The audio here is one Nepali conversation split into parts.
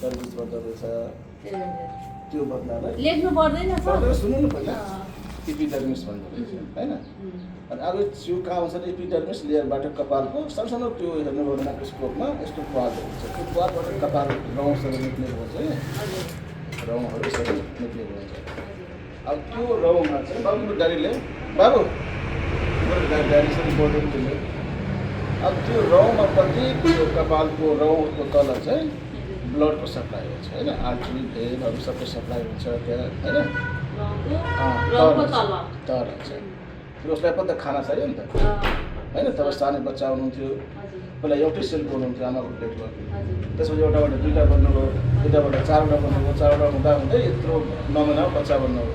सर्भिस गर्दो रहेछ त्यो बदलालाई लेख्नु पर्दैन सुन्नु न पहिला एपिडर्मिस भन्दो रहेछ होइन अनि अब जिउ कहाँ आउँछ एपिडर्मिस लेयरबाट कपालको सानो त्यो हेर्नु भयो भने स्कोपमा यस्तो प्वाडहरू हुन्छ त्यो प्वाडबाट कपाल रौँहरू निक्लेको हुन्छ रौँहरू सबै निक्लेको हुन्छ अब त्यो रौँमा चाहिँ बाबुको गाडीले बाबु गाडीसँग बोर्डर दिने अब त्यो रौँमा प्रत्येक त्यो कपालको रौँको तल चाहिँ ब्लडको सप्लाई हुन्छ होइन आर्ट्री भेनहरू सबै सप्लाई हुन्छ त्यहाँ होइन तर चाहिँ उसलाई पनि त खाना चाहियो नि त होइन तब सानो बच्चा हुनुहुन्थ्यो पहिला एउटै सेलको हुनुहुन्थ्यो आमाको पेटमा त्यसपछि एउटाबाट दुईवटा बन्नुभयो दुईवटाबाट चारवटा बन्नुभयो चारवटा हुँदा हुँदै यत्रो नमुना बच्चा बन्नुभयो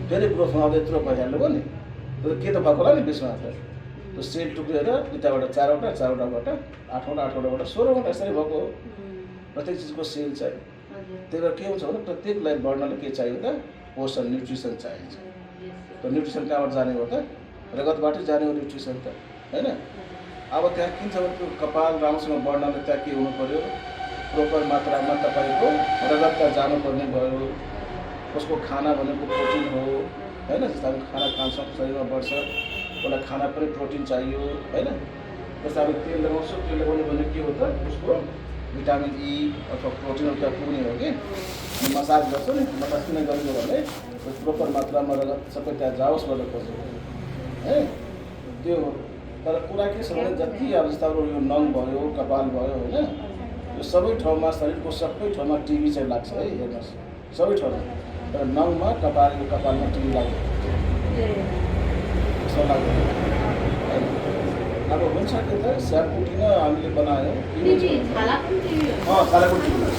फेरि ग्रोथमा आउँदा यत्रो भइहाल्नु भयो नि के त भएको होला नि बिचमा त त्यो सेल टुक्रिएर दुईवटाबाट चारवटाबाट आठवटाबाट 16वटा यसरी भएको हो प्रत्येक चिजको सेल चाहिँ त्यही भएर के हुन्छ भने प्रत्येकलाई बढ्नलाई के चाहियो त पोषण न्युट्रिसन चाहिन्छ त्यो न्युट्रिसन कहाँबाट जाने हो त रगतबाटै जाने हो न्युट्रिसन त होइन अब त्यहाँ किन छ भने त्यो कपाल राम्रोसँग बढ्नलाई त्यहाँ के हुनु पऱ्यो प्रोपर मात्रामा तपाईँको रगत त्यहाँ जानुपर्ने भयो उसको खाना भनेको प्रोटिन हो होइन जस्तो हामी खाना खान्छौँ शरीरमा बढ्छ उसलाई खाना पनि प्रोटिन चाहियो होइन जस्तो हामी तेल लगाउँछौँ तेल लगाउने भने के हो त उसको भिटामिन ई अथवा प्रोटिनहरू त्यहाँ पुग्ने हो कि मसाज गर्छौँ नि मसाज किन गरेको भने प्रोपर मात्रामा रगत सबै त्यहाँ जाओस् भनेर खोजेको है त्यो तर कुरा के छ भने जति अब जस्तो अब यो नङ भयो कपाल भयो होइन यो सबै ठाउँमा शरीरको सबै ठाउँमा टिभी चाहिँ लाग्छ है हेर्नुहोस् सबै ठाउँमा तर नङमा कपालमा टिभी लाग्छ अब हुन्छ के त स्याम्पू किन हामीले बनायौँ छालाको टिभी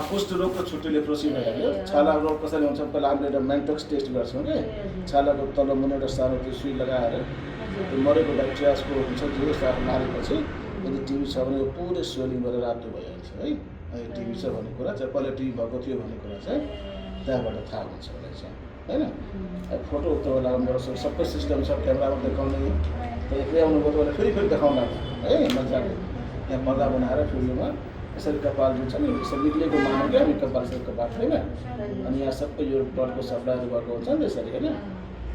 कुष्ठ रोगको छुट्टै लेप्रोसी भइहाल्यो छाला रोग कसरी हुन्छ पहिला हामीले एउटा मेन्टक्स टेस्ट गर्छौँ कि छालाको तल मुनि एउटा सानो त्यो सुई लगाएर त्यो मरेको ब्याक्टेरियासको हुन्छ जो मारेपछि यदि टिभी छ भने यो पुरै स्वेलिङ गरेर रातो भइहाल्छ है टिभी छ भन्ने कुरा चाहिँ पहिला टिभी भएको थियो भन्ने कुरा चाहिँ त्यहाँबाट थाहा हुन्छ उसलाई चाहिँ होइन फोटो तपाईँलाई मेरो सबै सिस्टम छ क्यामेरामा देखाउने एक्लै आउनुभयो तपाईँलाई फेरि देखाउनु है मजाले त्यहाँ पर्दा बनाएर फिल्डमा यसरी कपाल जुन छ नि यसरी निक्लेको मानौँ क्या हामी कपालको बाटो होइन अनि यहाँ सबै यो ब्लडको सप्लाईहरू भएको हुन्छ नि त्यसरी होइन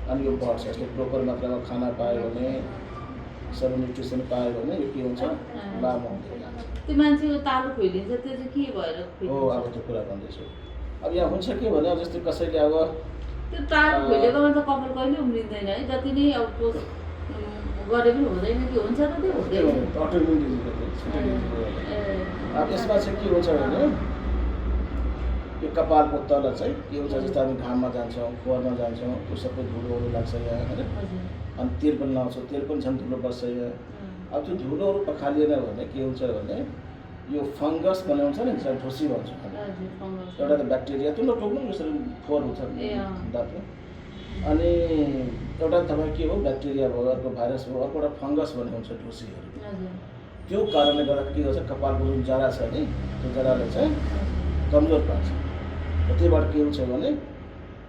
अनि यो बढ्छ यसले प्रोपर मात्रामा खाना पायो भने सबै न्युट्रिसन पायो भने यो के हुन्छ लामो हुँदै जान्छ त्यो मान्छेको तालु खोलिन्छ त्यो चाहिँ के भएर हो अब त्यो कुरा भन्दैछु अब यहाँ हुन्छ के भने अब जस्तै कसैले अब त्यो तालु खोलेकोमा त कपाल कहिले उम्रिँदैन है जति नै अब गरे पनि हुँदैन कि हुन्छ त त्यो हुँदैन अब यसमा चाहिँ के हुन्छ भने यो कपालको तल चाहिँ के हुन्छ जस्तो हामी घाममा जान्छौँ फोहोरमा जान्छौँ त्यो सबै धुलोहरू लाग्छ यहाँ होइन अनि तेल पनि लाउँछौँ तेल पनि झन् धुलो बस्छ यहाँ अब त्यो धुलोहरू पखालिएन भने के हुन्छ भने यो फङ्गस भन्ने हुन्छ नि जसलाई ढुसी भन्छ एउटा त ब्याक्टेरिया त्यो नटोक्नु जसरी फोहोर हुन्छ दाँतमा अनि एउटा तपाईँ के हो ब्याक्टेरिया भयो अर्को भाइरस भयो अर्को एउटा फङ्गस भन्ने हुन्छ ढुसीहरू त्यो कारणले गर्दा के गर्छ कपालको जुन जरा छ नि त्यो जराले चाहिँ कमजोर पार्छ त्यहीबाट के हुन्छ भने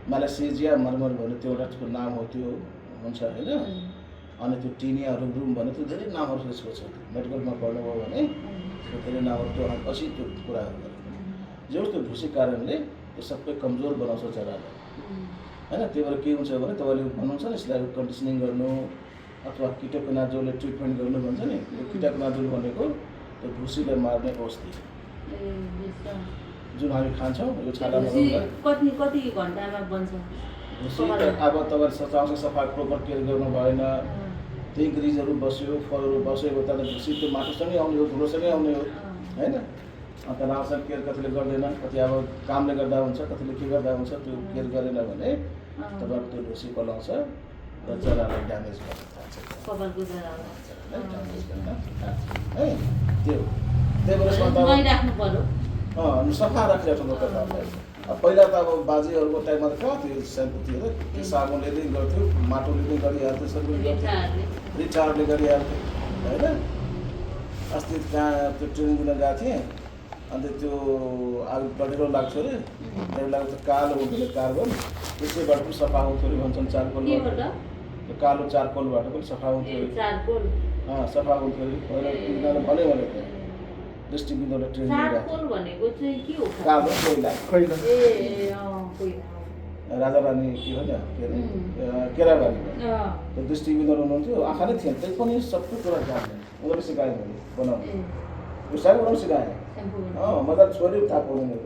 म्यालासेजिया मर्मर भन्ने त्यो एउटाको नाम हो त्यो हुन्छ होइन अनि त्यो टिनिया रुम भन्ने त्यो धेरै नामहरू त्यसको छ मेडिकलमा पढ्नुभयो भने त्यो धेरै नामहरू त्यो पछि त्यो कुराहरू जो त्यो ढुसी कारणले त्यो सबै कमजोर बनाउँछ जरालाई होइन त्यही भएर के हुन्छ भने तपाईँले भन्नुहुन्छ नि यसलाई कन्डिसनिङ गर्नु अथवा किटोकनाजोलले ट्रिटमेन्ट गर्नु भन्छ नि यो किटोकनाजोल भनेको त्यो ढुसीलाई मार्ने औषधि जुन हामी खान्छौँ यो छालामा कति घन्टामा बन्छ अब तपाईँ चाउँछ सफा प्रोपर केयर गर्नु भएन त्यही ग्रिजहरू बस्यो फलहरू बस्यो त्यहाँ त ढुसी त्यो माटोसँगै आउने हो धुलोसँगै आउने हो होइन अन्त राम्रोसँग केयर कतिले गर्दैन कति अब कामले गर्दा हुन्छ कतिले के गर्दा हुन्छ त्यो केयर गरेन भने तपाईँको त्यो ढुसी पलाउँछ र जरालाई ड्यामेज गर्न थाल्छ है त्यो त्यही भएर सफा राखिराख्नु कपाललाई पहिला त अब बाजेहरूको टाइममा त कहाँ थियो स्याम्पू थियो त त्यो साबुनले नै गर्थ्यो माटोले नै गरिहाल्थ्यो सबै गर्थ्यो रिटारले गरिहाल्थ्यो होइन अस्ति कहाँ त्यो ट्रेनिङ दिन गएको थिएँ अन्त त्यो अब डढेरो लाग्थ्यो अरे डढेरो लाग्दा त कालो हुन्थ्यो कार्बन त्यसैबाट पनि सफा आउँथ्यो अरे भन्छन् चारकोल त्यो कालो चारकोलबाट पनि सफा हुन्थ्यो चारकोल सफा हुन्थ्यो होइन तिनीहरूले भन्यो दृष्टिबिन्दुलाई ट्रेन चारकोल भनेको चाहिँ के हो कालो कोइला खैला कोइला राजा रानी के हो के अरे केराबारी त्यो दृष्टिबिन्दुहरू हुनुहुन्थ्यो आँखा नै थिएन त्यही पनि सबै कुरा जान्ने उनीहरूले सिकायो मैले बनाउने यो साह्रै उनीहरू सिकाएँ मजाले छोड्यो थाहा पाउनु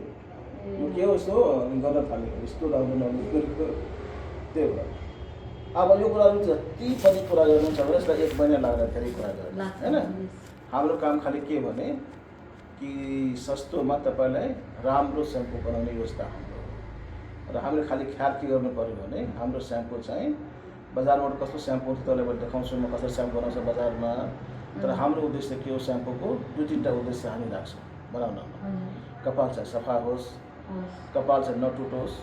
यो के हो यस्तो अनि गर्न थाल्यो यस्तो राम्रो त्यही भएर अब यो कुराहरू जति पनि कुरा गर्नु छ भने यसलाई 1 महिना लाग्दा धेरै कुरा गर्नु होइन हाम्रो काम खालि के भने कि सस्तोमा तपाईँलाई राम्रो स्याम्पू बनाउने व्यवस्था हाम्रो र हामीले खालि ख्याल के गर्नु पऱ्यो भने हाम्रो स्याम्पू चाहिँ बजारबाट कस्तो स्याम्पू हुन्छ तपाईँलाई देखाउँछु म कसरी स्याम्पू बनाउँछ बजारमा तर हाम्रो उद्देश्य के हो स्याम्पूको 2-3टा उद्देश्य हामी राख्छौँ बनाउनमा कपाल चाहिँ सफा होस् कपाल चाहिँ नटुटोस्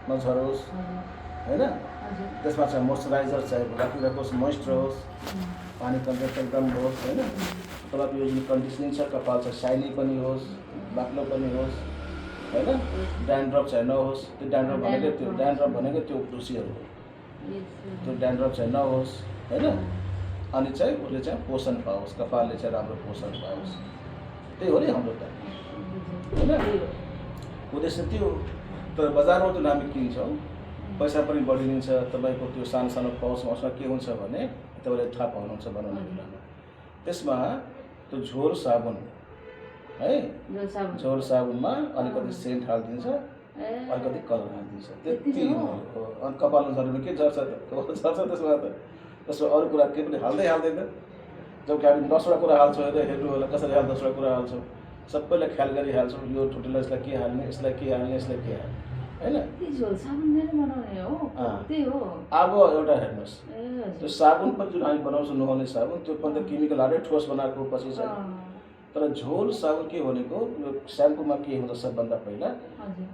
नझरोस् होइन त्यसमा चाहिँ मोइस्चराइजर चाहिँ राखिराखोस् मोइस्चर होस् पानी कन्टेन्ट एकदम होस् होइन तपाईँको यो जुन कन्डिसनिङ छ कपाल चाहिँ साइनी पनि होस् बाक्लो पनि होस् होइन ड्यान्ड्रफ चाहिँ नहोस् त्यो ड्यान्ड्रफ भनेको त्यो ढुसीहरू हो त्यो ड्यान्ड्रफ चाहिँ नहोस् होइन अनि चाहिँ उसले चाहिँ पोषण पाओस् कपालले चाहिँ राम्रो पोषण पाओस् त्यही हो नि हाम्रो त होइन उद्देश्य त्यो तर बजारमा जुन हामी किन्छौँ पैसा पनि बढिदिन्छ तपाईँको त्यो सानो सानो पाउचमा उसमा के हुन्छ भने तपाईँले थाहा पाउनुहुन्छ बनाउने बेलामा त्यसमा त्यो झोल साबुन है झोल साबुनमा अलिकति सेन्ट हालिदिन्छ अलिकति कलर हालिदिन्छ त्यति हो अनि कपालमा झरेर के झर्छ त कपाल झर्छ त्यसमा अरू कुरा केही पनि हाल्दैन जब कि हामी 10वटा कुरा हाल्छौँ हेर्नु होला कसरी 10वटा कुरा हाल्छौँ सबैलाई ख्याल गरिहाल्छौँ यो ठुटेलाई यसलाई के हाल्ने यसलाई के हाल्ने यसलाई के हाल्ने होइन अब एउटा हेर्नुहोस् त्यो साबुन पनि जुन हामी बनाउँछौँ नुहाउने साबुन त्यो पनि त केमिकल हालेर ठोस बनाएको पछि छ तर झोल साबुन के भनेको यो स्याम्पूमा के हुन्छ सबभन्दा पहिला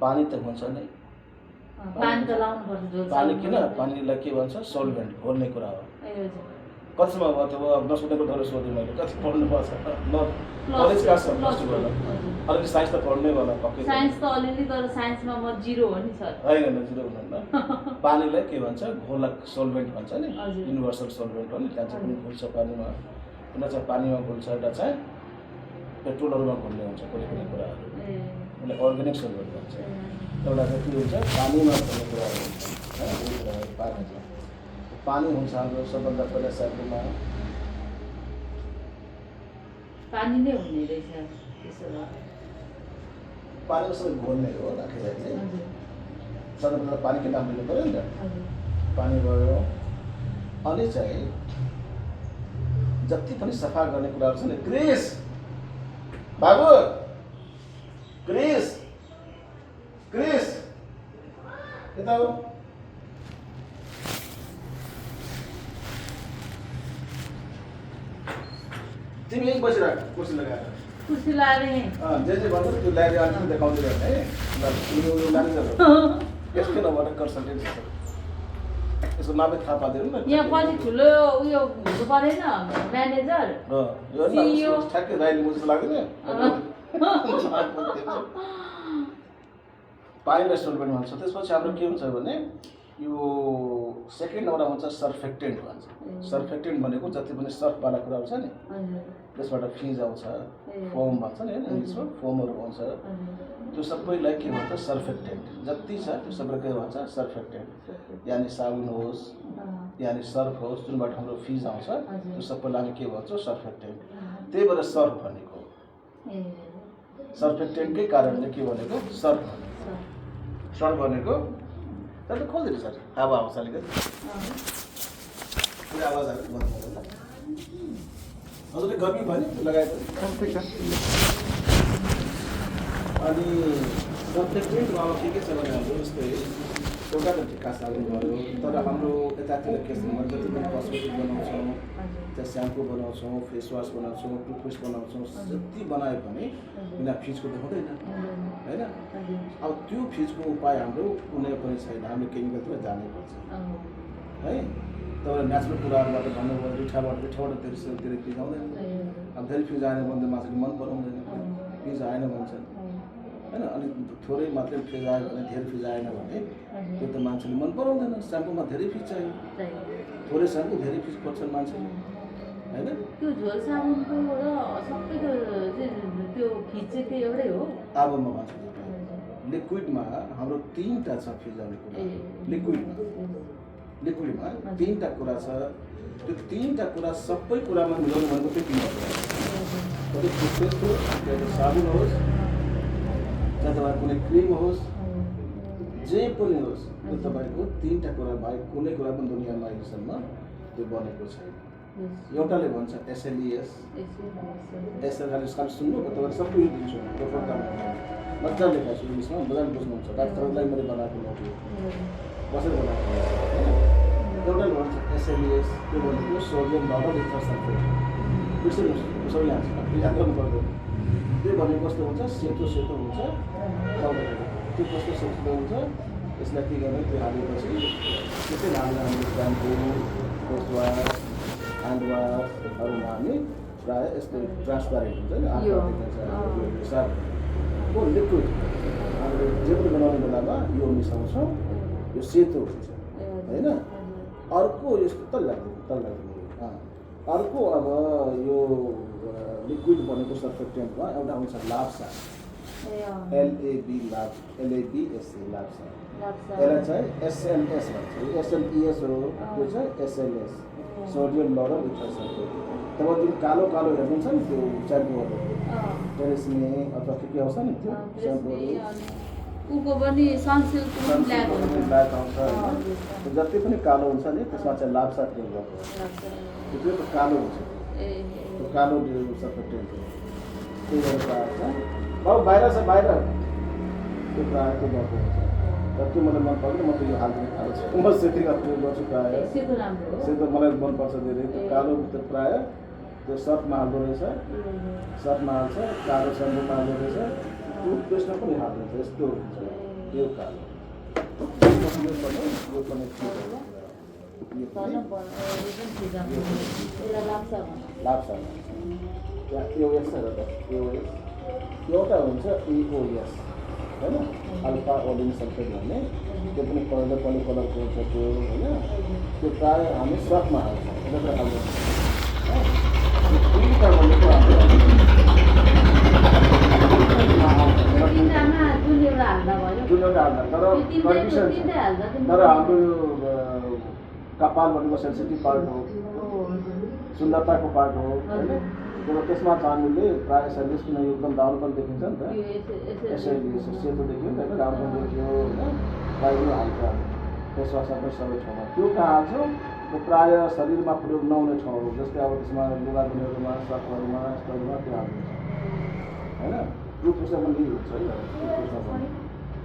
पानी त हुन्छ नै पानी किन पानीलाई के भन्छ सोल्भेन्ट घोल्ने कुरा हो कतिसम्म भयो त्यो अब नसुनेको डर सोधेँ मैले कति पढ्नुपर्छ कलेज क्लास अलिकति साइन्स त पढ्नै होला पक्कै साइन्स त अलिअलि तर साइन्समा म 0 हो नि सर होइन 0 हुनुहुन्न पानीलाई के भन्छ घोलक सोल्भेन्ट भन्छ नि युनिभर्सल सोल्भेन्ट हो नि त्यहाँ चाहिँ पनि घुल्छ पानीमा एउटा चाहिँ पानीमा घुल्छ एउटा चाहिँ पेट्रोलहरूमा घुल्ने हुन्छ कुनै कुनै कुराहरू उसलाई अर्ग्यानिक सोल्भेन्ट भन्छ एउटा चाहिँ के हुन्छ पानीमा घुल्ने कुराहरू हुन्छ होइन यो कुराहरू पानी छ पानी हुन्छ हाम्रो सबभन्दा पहिला स्याम्पूमा पानी नै हुने रहेछ त्यसो भए पानीको सबै घोल्ने हो राखिराख्ने सबभन्दा पानीको नाम लिनु पऱ्यो नि त पानी भयो अनि चाहिँ जति पनि सफा गर्ने कुराहरू छ नि क्रिस बाबु क्रिस यता हो तिमी यहीँ बसिरहेको कुर्सी लगाएर खुसी लाग्ने जे भन्छ त्यो ल्याएर अनि देखाउँदै रहने है म्यानेजर यसको नभएर कन्सल्टेन्ट यसको नामै थाहा पाउँदैन न यहाँ पछि ठुलो उयो हुनु परेन म्यानेजर यो ठ्याक्कै राईले मुझे लाग्दैन पानी रेस्टुरेन्ट भन्छ त्यसपछि हाम्रो के हुन्छ भने यो सेकेन्ड नम्बरमा हुन्छ सर्फेक्टेन्ट भन्छ सर्फेक्टेन्ट भनेको जति पनि सर्फवाला कुराहरू छ नि त्यसबाट फिज आउँछ फोम भन्छ नि होइन इङ्ग्लिसमा फोमहरू आउँछ त्यो सबैलाई के भन्छ सर्फेक्टेन्ट जति छ त्यो सबै के भन्छ सर्फेक्टेन्ट यानि साबुन होस् यानि सर्फ होस् जुनबाट हाम्रो फिज आउँछ त्यो सबैलाई हामी के भन्छौँ सर्फेक्टेन्ट त्यही भएर सर्फ भनेको सर्फेक्टेन्टकै कारणले के भनेको सर्फ भनेको तर त खोल्दैन सर हावा आउँछ अलिकति पुरै आवाजहरू बन्द गर्नु हजुरले गर्मी भयो नि लगाएको अनि सर्फेक्टेन्टमा अब के छ भने हाम्रो जस्तै एउटा त टिका साबुन भयो तर हाम्रो यतातिर के छ भने जति पनि कस्मेटिक बनाउँछौँ त्यहाँ स्याम्पू बनाउँछौँ फेस वास बनाउँछौँ टुथपेस्ट बनाउँछौँ जति बनायो भने बिना फिजको त हुँदैन होइन अब त्यो फिजको उपाय हाम्रो कुनै पनि छैन हामीले केमिकलतिर जानैपर्छ है तपाईँले नेचुरल कुराहरूबाट भन्नुभयो रिठाबाट धेरै फिज आउँदैन अब धेरै फिज आएन भने मान्छेले मन पराउँदैन फिज आएन भन्छन् होइन अनि थोरै मात्रै फिज आयो भने धेरै फिज आएन भने त्यो त मान्छेले मन पराउँदैन स्याम्पूमा धेरै फिज चाहियो थोरै साबुन धेरै फिस पर्छन् मान्छेले होइन। त्यो झोल साबुनको र सबैको चाहिँ त्यो फिज चाहिँ त्यो एउटै हो। अब म भन्छु लिक्विडमा हाम्रो 3टा छ फिजाउने कुरा। लिक्विडमा 3टा कुरा छ। त्यो 3टा कुरा सबै कुरामा मिलाउनु भनेको चाहिँ 3टा कुरा कति टुथपेस्ट होस्, चाहे साबुन होस्, चाहे तपाईँ कुनै क्रिम होस्, जे पनि होस्, त्यो तपाईँको 3टा कुरा बाहेक कुनै कुरा पनि दुनियाँमा अहिलेसम्म त्यो बनेको छैन। एउटाले भन्छ SLES, खालि सुन्नु तपाईँले सबै यो दिन्छु मजाले लेखाएको छु इङ्ग्लिसमा, मजाले बुझ्नुहुन्छ। डाक्टरलाई मैले बनाएको नोट हो, कसरी बनाएको होइन। एउटाले भन्छ SLES, त्यो भनेको सोडियम लवण इथरसल्फेट। बिर्सिनु सबैले याद गर्नु पर्दैन। त्यो भनेको कस्तो हुन्छ, सेतो सेतो हुन्छ पाउडर। त्यो कस्तो सेतो हुन्छ, यसलाई के गर्ने, त्यो हालेपछि त्यसै हाम्रो स्याम्पू, फेस वास, ह्यान्ड वासहरूमा हामी प्रायः यस्तो ट्रान्सप्यारेन्ट हुन्छ नि आँखाको लिक्विड हामीले जे पनि बनाउने बेलामा यो मिसाउँछौँ, यो सेतो हुन्छ होइन। अर्को यस्तो तल्लाग्दैन। अर्को अब यो लिक्विड बनेको सर्फेक्टेन्टमा एउटा हुन्छ लाप्सा, LABSA लाप्सा। यसलाई चाहिँ SLS भन्छ। SLES हो, त्यो चाहिँ SLS सोडियम लवण इथरसल्फेट। तपाईँ जुन कालो कालो हेर्नुहुन्छ नि त्यो स्याम्पूहरू टेरेस्मे अथवा के आउँछ नि त्यो स्याम्पूहरू ब्ल्याक आउँछ होइन। जति पनि कालो हुन्छ नि त्यसमा चाहिँ लाप्सा प्रयोग गर्छ। त्यो त कालो हुन्छ, त्यो कालो सर्फेक्टेन्ट हो। त्यही भएर प्रायः छ बाबु बाहिर छ, बाहिर त्यो प्रायः त्यो गएको हुन्छ। तर त्यो मलाई मन पर्दैन, म त यो हाल्दिनँ खाएको छु। म सेतीमा प्रयोग गर्छु प्रायः, सेतो मलाई मनपर्छ धेरै। त्यो कालो त प्रायः त्यो सर्फमा हाल्दो रहेछ, सर्फमा हाल्छ, कालो स्याम्पूमा हाल्दो रहेछ, टुथपेस्टमा पनि हाल्दो रहेछ। यस्तो हुन्छ यो कालो। लाप्सा EOS एउटा हुन्छ EOS होइन, अल्फा ओलिन सल्फेट भन्ने। त्यो पनि पहिलो कलरको हुन्छ त्यो होइन। त्यो प्रायः हामी सर्फमा हाल्छौँ, त्यसलाई हाल्छौँ। तिनवटा भनेको जुन एउटा हाल्दा तर कन्डिसन छ। तर हाम्रो यो कपाल भनेको सेन्सिटिभ पार्ट हो, सुन्दरताको पार्ट हो होइन। त्यसमा चाहिँ हामीले प्रायः सर्भिस किन एकदम दाउन पनि देखिन्छ नि त, यसरी सेतो देखियो नि त होइन, दाउन पनि देखियो होइन। प्रायः यो हाल्छ फेस वास सबै ठाउँमा। त्यो कहाँ हाल्छौँ, त्यो प्रायः शरीरमा प्रयोग नहुने ठाउँहरू जस्तै अब त्यसमा लुगा धुनेहरूमा, सर्फहरूमा, यस्तोहरूमा त्यो हाल्नुहुन्छ होइन। टुथपेस्टमा पनि लिइ हुन्छ है, टुथपेस्टमा पनि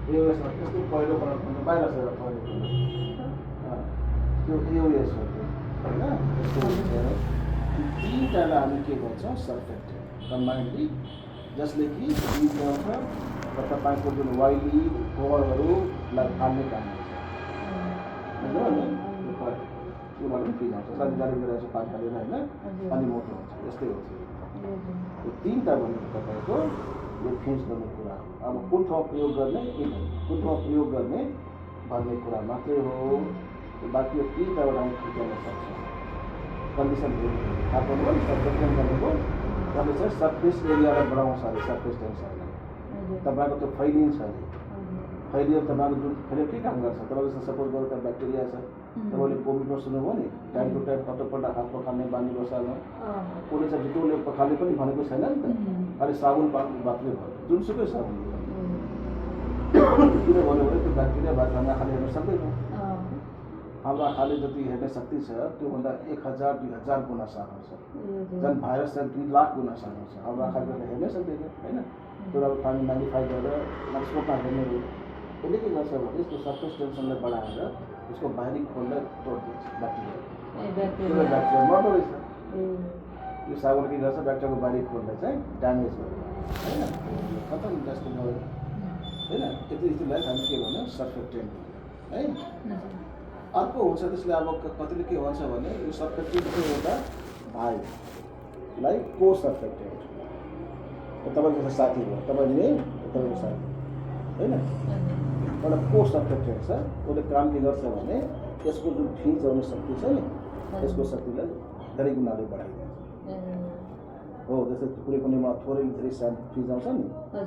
EOSमा त्यस्तो पहिलो कलर हुन्छ, बाहिर छ पहिलो कलर त्यो EOS हो त्यो होइन। त्यस्तो हुन्छ। तिनवटालाई हामी के गर्छौँ, सर्फेक्टेन्ट कम्बाइन्डली, जसले कि ल्याउँछ र तपाईँको जुन वाइली फोहोरहरूलाई फाल्ने काम गर्छ बुझ्नुभयो नि। त्योबाट पनि फिज आउँछ, जारी गरिरहेको छ पानी हालेर होइन, अनि मोटो हुन्छ। यस्तै हुन्छ। यो 3टा भनेको तपाईँको यो फिज गर्ने कुरा हो। अब कुन ठाउँ प्रयोग गर्ने, कुन ठाउँ प्रयोग गर्ने भन्ने कुरा मात्रै हो। बाँकी यो 3टाबाट हामी छुट्याउन सक्छौँ। कन्डिसन थाहा पर्नुभयो नि, सर्फेक्टेन्ट भनेको त्यसले चाहिँ सर्फेस एरियालाई बढाउँछ अरे, सर्फेस टेन्सनलाई तपाईँको त्यो फैलिन्छ अरे। फैलिएर तपाईँको जुन फेरि के काम गर्छ, तपाईँको सपोज गरेर त्यहाँ ब्याक्टेरिया छ, तपाईँले कोभिडमा सुन्नुभयो नि, टाइम टु टाइम पटक हात पखाल्ने बानी बसाल्नु। कसले चाहिँ डिटोलले पखाल्ने पनि भनेको छैन नि त, खालि साबुन मात्रै भयो, जुनसुकै साबुन। किन भन्यो भने त्यो ब्याक्टेरियाबाट हामी आँखाले हेर्न सक्दैन। हाम्रो आँखाले जति हेर्ने शक्ति छ त्योभन्दा 1000-2000 गुणा सानो छ। झन् भाइरस चाहिँ 2 लाख गुणा सानो छ। हाम्रो आँखाले हेर्नै सक्दैन होइन। त्यो अब हामी म्याग्निफाई गरेर माइक्रोस्कोपमा हेर्ने हो। यसले के गर्छ भने यसको सर्फेस टेन्सनलाई बढाएर यसको बाहिरी खोललाई तोडिदिन्छ ब्याक्टेरिया। त्यो ब्याक्टेरिया मर्दो रहेछ। यो साबुन के गर्छ, ब्याक्टेरियाको बाहिरी खोललाई चाहिँ ड्यामेज गर्छ होइन। खतम जस्तो भयो होइन। यतिलाई हामी के भन्यो, सर्फेक्टेन्ट है। अर्को हुन्छ त्यसले अब कतिले के भन्छ भने यो सर्फेक्टेन्टको एउटा भाइलाई को सर्फेक्टेन्ट। तपाईँको साथी हो, तपाईँले तपाईँको साथी होइन, एउटा को सर्फेक्टेन्ट छ। उसले काम के गर्छ भने यसको जुन फिज आउने शक्ति छ नि त्यसको शक्तिलाई धेरै गुणाले बढाइदिन्छ हो। जस्तै कुनै कुनैमा थोरै धेरै स्याम्पो फिज आउँछ नि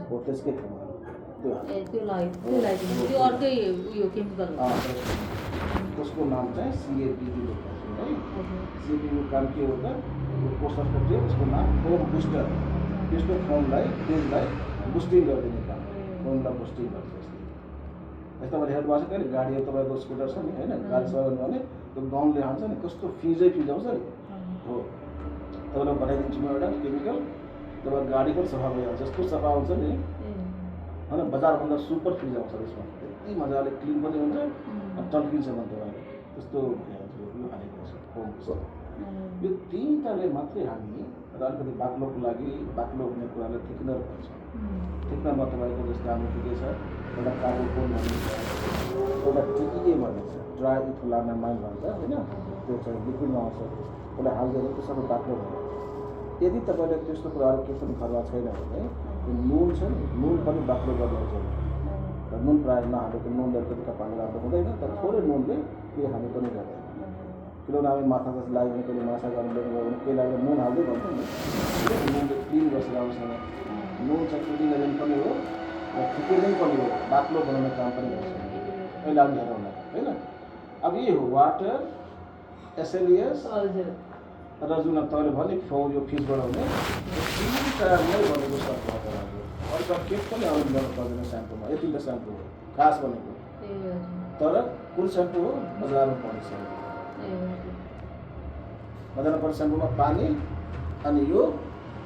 हो, त्यसकै ठाउँमा त्यो त्यो अर्कै उयो केमिकल हो। उसको नाम चाहिँ CAPD लेख्छ है। CAPD काम के हो त, पोस्टर कट्यो, उसको नाम फोम बुस्टर, त्यसको फोमलाई पेजलाई बुस्टिङ गरिदिने काम, फोमलाई बुस्टिङ गर्छ। यस्तो तपाईँले हेर्नु भएको छ कहिले गाडीहरू तपाईँको स्कुटर छ नि होइन, गाडी चलाउनु भने त्यो गाउँले हान्छ नि कस्तो फिजै फिज आउँछ नि हो। तपाईँलाई बनाइदिन्छु म एउटा केमिकल, तपाईँ गाडी पनि सफा भइहाल्छ, जस्तो सफा हुन्छ नि होइन, बजारभन्दा सुपर फिज आउँछ त्यसमा, यति मजाले क्लिन पनि हुन्छ टल्किन्छ मन तपाईँले, त्यस्तो भइहाल्छ। यो हालेको छ फोम बुस्टर, यो तिनवटाले मात्रै हामी र अलिकति बाक्लोको लागि, बाक्लो हुने कुरालाई थिक्नर भन्छ। थिक्नरमा तपाईँको जस्तो हाम्रो ठिकै छ, एउटा कार्बोकोन भनिन्छ, एउटा TEA भनिन्छ, ड्राई इथोलानामाइड भन्छ होइन, त्यो चाहिँ लिक्विडमा आउँछ, उसलाई हालिदिएर त्यो सबै बाक्लो भयो। यदि तपाईँले त्यस्तो कुराहरू केही पनि घरमा छैन भने त्यो नुन छ नि, नुन पनि बाक्लो गर्नुहुन्छ र नुन प्रायः नहालेको नुनले त्यतिका पानी राम्रो हुँदैन, तर थोरै नुनले केही हानि पनि गर्दैन। किनभने हामी माछा जस्तो लाग्यो भने कहिले माछा गर्नु लिनु भयो भने केही लाग्यो नुन हाल्दै भन्छ नि, नुनले क्लिन गर्छ राम्रोसँग, नुन चाहिँ क्लिन एजेन्ट पनि हो र थिकेनै पनि हो, बाक्लो बनाउने काम पनि गर्छ। अहिले हामी हेरौँ होइन। अब यो हो वाटर, SLES र जुन तपाईँले भने यो फिज बढाउने तिनवटा नै भनेको सर्ट लाग्यो। अरू केही पनि अरू मिलाउनु पर्दैन स्याम्पूमा, यो तिनवटा स्याम्पू हो खास भनेको। तर कुन स्याम्पू हो, बजारमा पाउने स्याम्पू, बजारमा पाउने स्याम्पूमा पानी अनि यो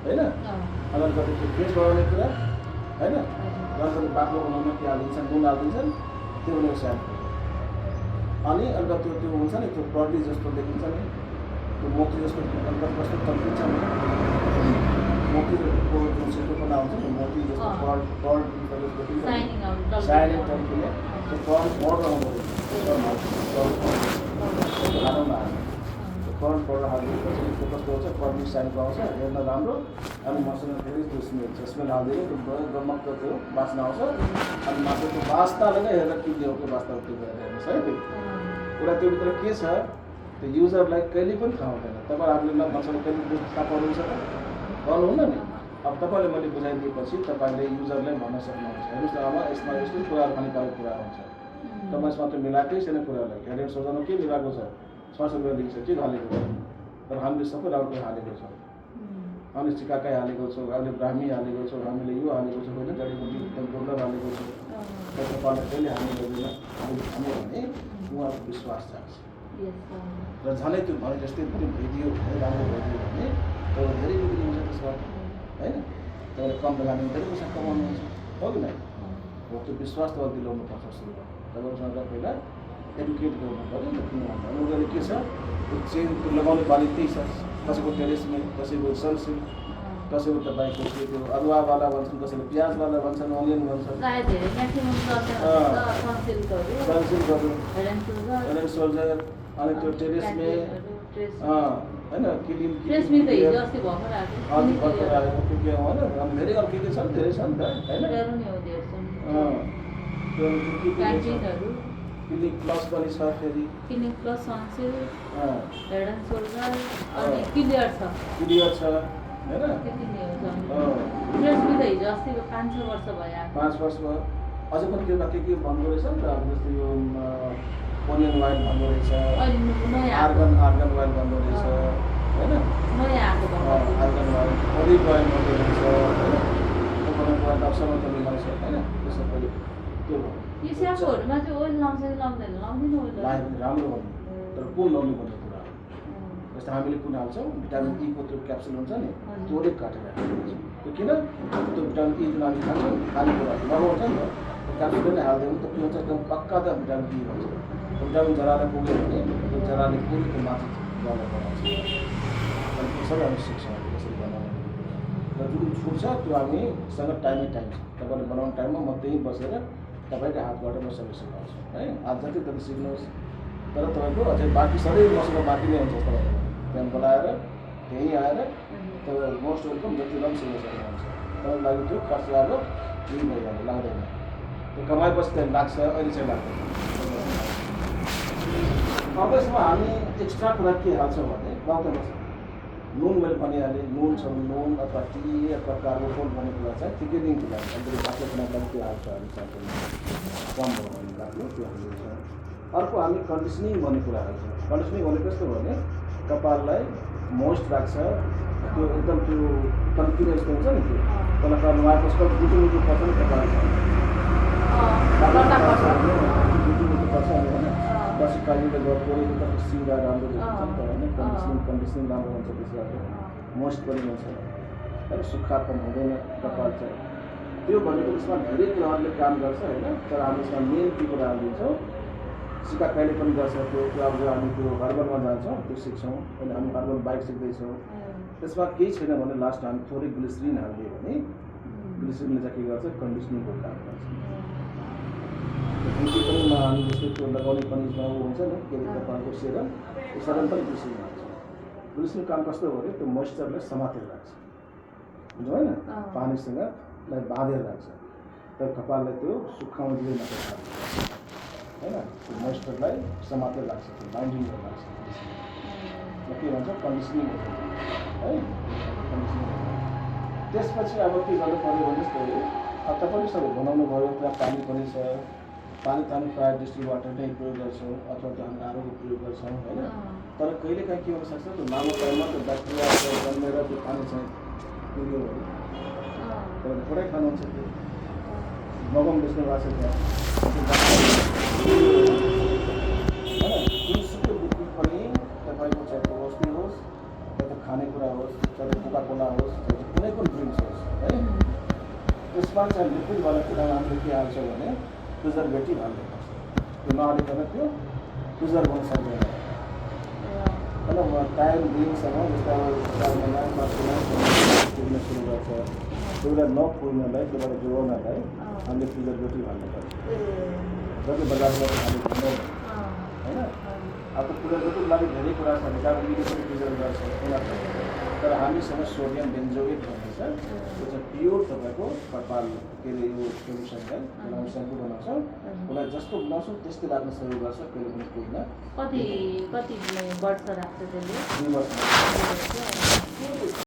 होइन, अलिकति त्यो फेस बढाउने कुरा होइन, अलिकति बाक्लो बनाउन के हालिदिन्छन्, नुन हालिदिन्छन्, त्यो भनेको स्याम्पू। अनि अलिकति त्यो हुन्छ नि, त्यो पर्ली जस्तो देखिन्छ नि, त्यो मोती जस्तो अलिकति कस्तो तन्किन्छ नि, मोतीको जुन सेतोपना हुन्छ नि, मोती जस्तो पर्ल देखिन्छ, साइनिङ तन्किने, त्यो पर्ल पाउडर आउँदो रहेछ, पर्ल पाउडर हालिदिएपछि त्यो कस्तो हुन्छ, पर्ली साइनको आउँछ, हेर्न राम्रो। अनि मसँग फेरि त्यो स्मेल हालिदियो, त्यो गमक्क त्यो बास्ना आउँछ। अनि मात्र त्यो बास्नाले नै हेरेर किन्ने हो कि बास्ना त्यो गरेर हेर्नुहोस् है। त्यो कुरा त्योभित्र के छ, त्यो युजरलाई कहिले पनि थाहा हुँदैन। तपाईँ आफूले नभन्छ कहिले बुझ्नु थाहा पाउनुहुन्छ त गर्नुहुन्न नि। अब तपाईँले मैले बुझाइदिएपछि तपाईँले युजरलाई भन्न सक्नुहुन्छ, हेर्नुहोस् न आमा यसमा यस्तो कुराहरू हानिकारक कुरा हुन्छ, तपाईँ यसमा त्यो मिलाएकै छैन कुरालाई, हेड एन्ड सोल्जरमा के मिलाएको छ, 600 रुपियाँ लिन्छ के हालेको छ, तर हामीले सबै राम्रो हालेको छौँ, हामीले चिकाकाई हालेको छौँ, हामीले ब्राह्मी हालेको छौँ, हामीले यो हालेको छौँ होइन, जडीबुटी एकदम डोलर हालेको छौँ, तपाईँले कहिले हाल्नु पर्दैन भन्यो भने उहाँको विश्वास जान्छ र झनै त्यो भने जस्तै पनि भइदियो भने, राम्रो भइदियो भने तपाईँ धेरै बिक्री हुन्छ त्यसबाट होइन, तपाईँले कम लगानी धेरै पैसा कमाउनुहुन्छ हो कि नै हो। त्यो विश्वास तपाईँले दिलाउनु पर्छ सुरुमा, तपाईँसँग पहिला एडुकेट गर्नु पऱ्यो नि त, किन भन्दा उनीहरूले के छ त्यो चेन त्यो लगाउने बानी त्यही छ, कसैको टेरेसमा, कसैको सनसिल्क, कसैको तपाईँको त्यो अदुवावाला भन्छन्, कसैले प्याजवाला भन्छन्, अनियन भन्छन्, सनसिल्कहरू, हेड एन्ड सोल्जर, अनि त्यो टेरेसमे होइन क्लिन भर्खर आएको त्यो के होइन, अब धेरै अरू के छ धेरै छ नि त होइन। क्लिनिक प्लस पनि छ, फेरि clinic plus Sunsilk, head and soldier अनि क्लियर छ होइन। ट्रेसमी त हिजो अस्ति 5-6 वर्ष भयो, 5 वर्ष भयो। अझै पनि के भन्नु रहेछ नि त, अब जस्तो यो ओनियन ओइल भन्नु रहेछ, आर्गन ओइल भन्नु रहेछ होइन, नयाँ आएको आर्गन ओइल, ओलिभ ओइल भन्नु रहेछ होइन, कोकोनट ओइल अप्सनमा त मिलाउँछ होइन, त्यो सबै त्यो भयो। यो स्याम्पूहरूमा चाहिँ ओइल लाउँछ कि लाउँदैन, लाउँदैन ओइल लायो भने राम्रो भन्नु, तर कुन लाउनु भन्ने कुरा हो। जस्तो हामीले कुन हाल्छौँ, भिटामिन E को त्यो क्याप्सुल हुन्छ नि, त्योले काटेर हाल्छौँ, त्यो किन त्यो भिटामिन E जुन हामी खान्छौँ खानेकुरा लगाउँछ नि त, त्यो क्याप्सुलले नै हालिदियो भने त के हुन्छ, एकदम पक्का त भिटामिन E भन्छ। भिटामिन जराले पुग्यो भने त्यो जराले पुरै त्यो माथि जरा बनाउँछ, अनि त्यो सबै हामी सिक्छौँ कसरी बनाउने र जुन छुट्छ त्यो हामीसँग टाइमै टाइम छ, तपाईँले बनाउने टाइममा म त्यहीँ बसेर तपाईँको हातबाट म सबै सिकाउँछु है। हात जति तति सिक्नुहोस्, तर तपाईँको अझै बाँकी सबै मसँग बाँकी नै हुन्छ। तपाईँको त्यहाँ बोलाएर त्यहीँ आएर तपाईँ मोस्ट वेलकम, जति पनि सिक्न सक्नुहुन्छ। तपाईँको लागि त्यो खर्च अब यही भइहाल्यो, लाग्दैन, त्यो कमाएपछि त्यहाँ लाग्छ, अहिले चाहिँ लाग्दैन। अब यसमा हामी एक्स्ट्रा कुरा के हाल्छौँ भने गाउँठाउँमा नुन मैले भनिहालेँ, नुन छ नुन अथवा टी अथवा कार्बोफोन भन्ने कुरा चाहिँ ठिकै दिन कुरा अलिकति बाटो बनाउँदा त्यो हाल्छ हामी चाहिँ कम भयो भने बाटो त्यो हालिन्छ। अर्को हामी कन्डिसनिङ भन्ने कुरा हाल्छौँ। कन्डिसनिङ भने कस्तो भने कपाललाई मोइस्ट राख्छ, त्यो एकदम त्यो तन्किने जस्तो हुन्छ नि त्यो त्यसलाई नुहाएपछि मिठो मिठो पर्छ नि कपाल मिठो पर्छ अनि होइन बस कालीले गरेको त सिधा राम्रो हुन्छ नि त होइन कन्डिसनिङ राम्रो हुन्छ त्यसबाट मोइस्ट पनि हुन्छ होइन सुक्खापन हुँदैन कपाल चाहिँ त्यो भनेको त्यसमा धेरै कुराहरूले काम गर्छ होइन तर हामी यसमा मेन के कुरा हालिदिन्छौँ सिकाकाइले पनि गर्छ त्यो अब हामी त्यो हर्बलमा जान्छौँ त्यो सिक्छौँ होइन हामी हर्बल बाइक सिक्दैछौँ त्यसमा केही छैन भने लास्ट हामी थोरै ग्लिसरिन हालिदियो भने ग्लिसरिनले चाहिँ के गर्छ कन्डिसनिङको काम गर्छ। ब्युटी पनि हामी जस्तो त्यो लगाउने पनि ऊ हुन्छ नि के अरे कपालको सेरम त्यो सेरम पनि ग्लिसरिन हाल्छ। ग्लिसरिन काम कस्तो हो भने त्यो मोइस्चरलाई समातेर राख्छ हुन्छ होइन पानीसँग बाँधेर राख्छ तर कपाललाई त्यो सुक्खाउनु दिँदैन होइन त्यो मोइस्चरलाई समातेर राख्छ त्यो बाइन्डिङ गरेर राख्छ के भन्छ कन्डिसनिङ है कन्डिसनिङ। त्यसपछि अब के गर्नु पऱ्यो भने जस्तो अब तपाईँ सबै बनाउनु भयो त्यहाँ पानी पनि छ पानी त हामी प्रायः डिस्टिल वाटर नै प्रयोग गर्छौँ अथवा त्यो हामी आरोको प्रयोग गर्छौँ होइन तर कहिलेकाहीँ के हुनसक्छ त्यो लामो टाइममा त्यो ब्याक्टेरिया जन्मेर त्यो पानी चाहिँ पुग्यो भने तपाईँले थोरै खानुहुन्छ त्यो मगम बेच्नु भएको छ त्यहाँ होइन जुनसुकै लिक्विड पनि तपाईँको चाहे त्यो वस्तु होस् चाहे त्यो खानेकुरा होस् चाहे कोका कोला होस् चाहे कुनै पनि ड्रिङ्क्स होस् है त्यसमा चाहिँ लिक्विडवाला कुरामा हामीले के हाल्छौँ भने प्रिजर्भेटिभ हाल्नुपर्छ त्यो नहालिकन त्यो प्रिजर्भ हुन सक्दैन होइन टाइम दिनसम्म जस्तै अब 4 महिना 5 महिना पुग्न सुरु गर्छ त्यो बेला नपुग्नलाई त्योबाट जोगाउनलाई हामीले प्रिजर्भेटिभ हाल्नुपर्छ जति बजारबाट हामीले हुँदैन होइन अब त्यो प्रिजर्भेटिभ लागि धेरै कुरा छ भिटामिनले पनि प्रिजर्भ गर्छ तर हामीसँग सोडियम बेन्जोएट भन्ने छ त्यो चाहिँ प्योर तपाईँको कपाल के अरे यो सोल्युसनलाई बनाउनु सेम्पू बनाउँछौँ उसलाई जस्तो बनाउँछौँ त्यस्तै लाग्न सहयोग गर्छ कहिले पनि पुग्न कति वर्ष राख्छ त्यसले 2 वर्ष